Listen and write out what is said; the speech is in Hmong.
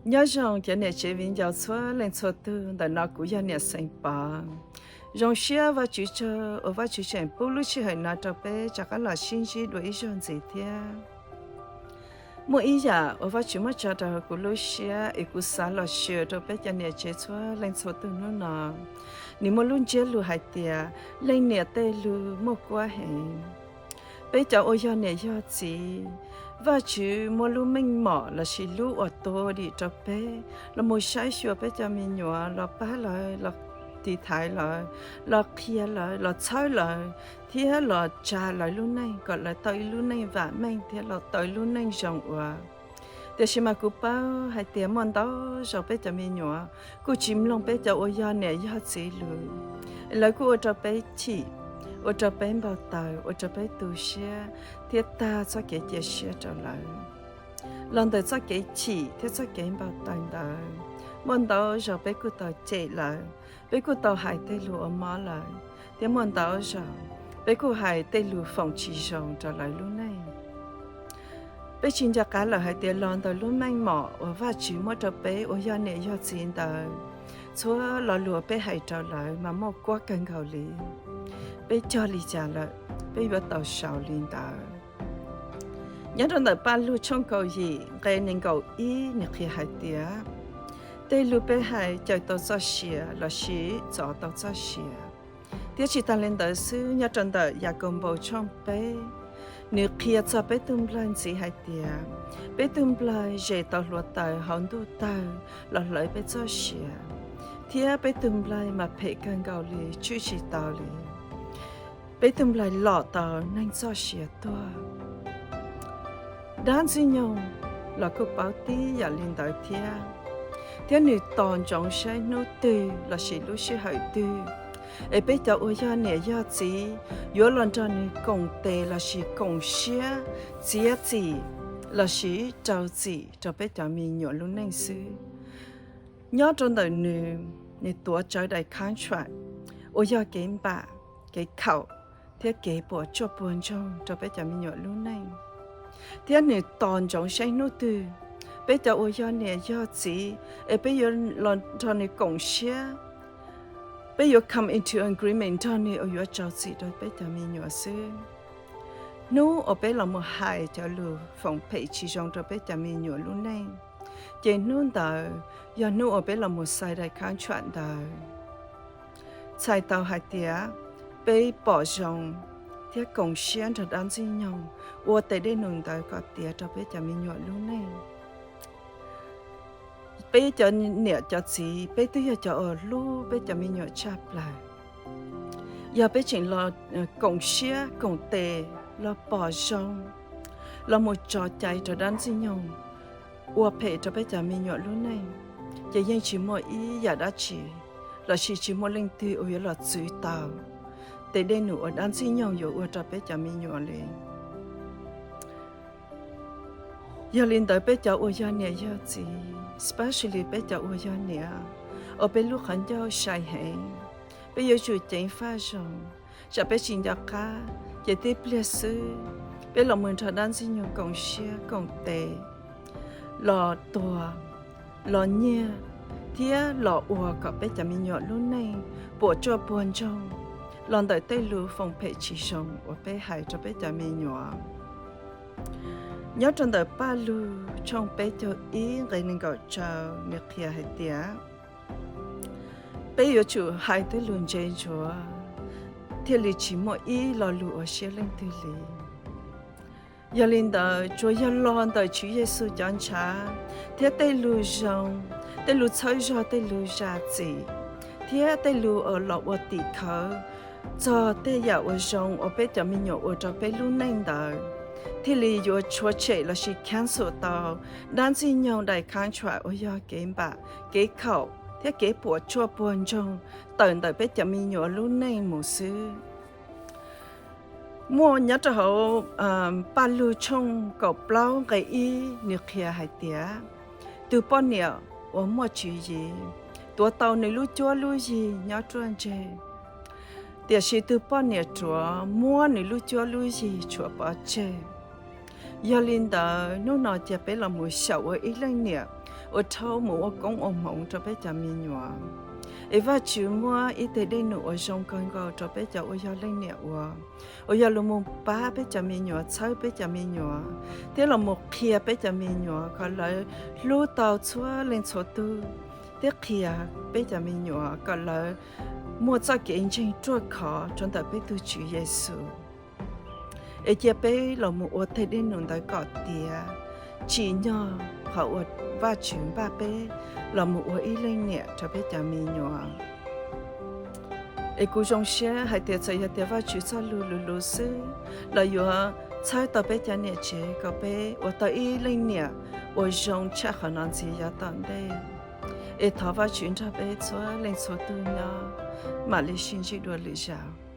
Nyob zoo cov niam tsev viv ncaus txhua leej txhua tug, ntawm no kuv yog niam Xeev Pov. Zoo siab Vajtswv tsaug uas Vajtswv tseem pub lub sij hawm no rau peb rov qab los sib ntsib dua ib zaug ntxiv thiab. Muaj ib yam uas Vajtswv muab tso rau kuv lub siab es kuv xav los share rau peb cov niam tsev txhua leej txhua tug hnub no. Nws muaj lub ntsiab lus hais tias leej niam tej lus muaj kuab heev. Peb cov uas yog niam yog txiv, Vajtswv muab lub meej mom lossis lub authority rau peb los mus saib xyuas peb cov me nyuam, los pab lawv, los tiv thaiv lawv, los qhia lawv, los txhawb lawv, thiab los tsa lawv lub neej kom lawv tau ib lub neej vam meej thiab los tau ib lub neej zoo ua. Tiam sis mas kuv paub hais tias muaj ntau zaus peb cov me nyuam kuj tsis mloog peb cov uas yog niam yog txiv lus. Lawv kuj ua rau peb chim, ua rau peb npau taws, ua rau peb tu siab, thiab tag txoj kev cia siab rau lawv. Los ntawm txoj kev chim thiab txoj kev npau taws ntawd, muaj ntau zaus peb kuj tau cem lawv, peb kuj tau hais tej lus uas mob lawv, thiab muaj ntau zaus peb kuj hais tej lus foom tsis zoo rau lawv lub neej. Peb tsis nco qab lawm hais tias los ntawm lub meej mom uas Vajtswv muab rau peb uas yog niam yog txiv ntawd, txhua lo lus uas peb hais rau lawv mas muaj kuab kawg nkaus li. Peb cog li cas lawm, peb yuav tau sau li ntawd. Nyob rau ntawm Paj Lug tshooj kaum yim nqe nees nkaum ib, nws qhia hais tias, tej lus peb hais cawm tau txoj sia lossis txov tau txoj sia. Thiab tsis tas li ntawd xwb, nyob rau ntawm Yakaunpaus tshooj peb, nws qhia txog peb tus nplaig ntxiv hais tias, peb tus nplaig zes tau hluav taws hauv ntuj tawg los hlawv peb txoj sia, thiab peb tus nplaig mas phem kawg nkaus li, tswj tsis tau li. Peb tus nplaig lom tau neeg txoj sia tuag. Dab Ntxwg Nyoog los kuj paub tib yam li ntawd thiab, thiab nws tos ntsoov saib hnub twg lossis lub sij hawm twg es peb cov uas yog niam yog txiv yuav los nrog nws koom tes lossis koom siab txiav txim lossis rau txim rau peb cov me nyuam lub neej xwb. Nyob rau ntawm nws, nws tuav tsawv daim contract uas yog kev npam, kev khaum, thiab kev puas tsuaj puag ntsoog rau peb cov me nyuam lub neej. Thiab nws tos ntsoov saib hnub twg peb cov uas yog niam yog txiv es peb yuav los nrog nws koom siab, peb yuav come into agreement nrog nws uas yuav rau txim rau peb cov me nyuam xwb. Hnub uas peb los mus hais cov lus foom phem tsis zoo rau peb cov me nyuam lub neej, ces hnub ntawd yog hnub uas peb los mus sign daim contract ntawd. Txhais tau hais tias peb pom zoo thiab koom siab nrog Dab Ntxwg Nyoog ua tes dej num ntawd kom tiav rau peb cov me nyuam lub neej. Peb cov niam cov txiv, peb twb yog cov uas hlub peb cov me nyuam tshaj plaws. Yog peb tseem los koom siab koom tes, los pom zoo, los mus tso cai rau Dab Ntxwg Nyoog ua phem rau peb cov me nyuam lub neej, ces yeej tsis muaj ib yam dab tsi lossis tsis muaj leej twg uas yuav los txwv tau tes dej num uas Dab Ntxwg Nyoog yuav ua rau peb cov me nyuam li. Yog li ntawd peb cov uas yog niam yog txiv, especially peb cov uas yog niam, uas peb lub qhov ncauj sai heev, peb yuav tsum ceev faj zoo, tsam peb tsis nco qab ces tib pliag xwb peb los mus nrog Dab Ntxwg Nyoog koom siab koom tes, los tuag, los nyiag, thiab los ua kom peb cov me nyuam lub neej puas tsuaj puag ntsoog los ntawm tej lus foom phem tsis zoo uas peb hais rau peb cov me nyuam. Nyob rau ntawm Paj Lug tshooj peb caug ib nqe nees nkaum rau, nws qhia hais tias, peb yuav tsum hais tej lus ntse ntsuav thiaj li tsis muaj ib lo lus ua siab leej twg li. Yog li ntawd, tsuas yog los ntawm Tswv Yexus cov ntshav thiab tej lus zoo, tej lus txhawb zog, tej lus zam txim, thiab tej lus uas los ua tim khawv txog tej yam uas zoo uas peb cov me nyuam ua rau peb lub neej ntawd, thiaj li yuav tshuav tshem lossis cancel tau Dab Ntxwg Nyoog daim contract uas yog kev npam, kev khaum thiab kev puas tsuaj puag ntsoog tawm ntawm peb cov me nyuam lub neej mus xwb. Muaj nyob rau hauv Paj Lug tshooj kaum plaub nqe ib, nws qhia hais tias, tus poj niam uas muaj tswv yim tuav tau nws lub cuab lub yig nyob ruaj ntseg, tiam sis tus poj niam ruam muab nws lub cuab lub yig tshuav pov tseg. Yog li ntawd, hnub no cia peb los mus xyaum ua ib leej niam uas dhau mus ua koob ua hmoov rau peb cov me nyuam. Es Vajtswv muab ib teg dej num uas zoo kawg nkaus rau peb cov uas yog leej niam ua, uas yog los mus pab peb cov me nyuam, txhawb peb cov me nyuam, thiab los mus qhia peb cov me nyuam kom lawv hlub tau txhua leej txhua tug, thiab qhia peb cov me nyuam kom lawv muaj txoj kev ntseeg ruaj khov rau ntawm peb tus Tswv Yexus. Es cia peb los mus ua teg dej num ntawd kom tiav, tsim nyog qhov uas Vajtswv npaj peb los mus ua ib leej niam rau peb cov me nyuam. Es kuv zoo siab hais tias txawm yog tias Vajtswv txoj lus lus lus xwb los yuav txhawb tau peb cov niam tsev kom peb ua tau ib leej niam uas zoo tshaj qhov no ntxiv yav tom ntej. Es thov Vajtswv nrog peb txhua leej txhua tug nyob, mam li sib ntsib dua lwm zaus.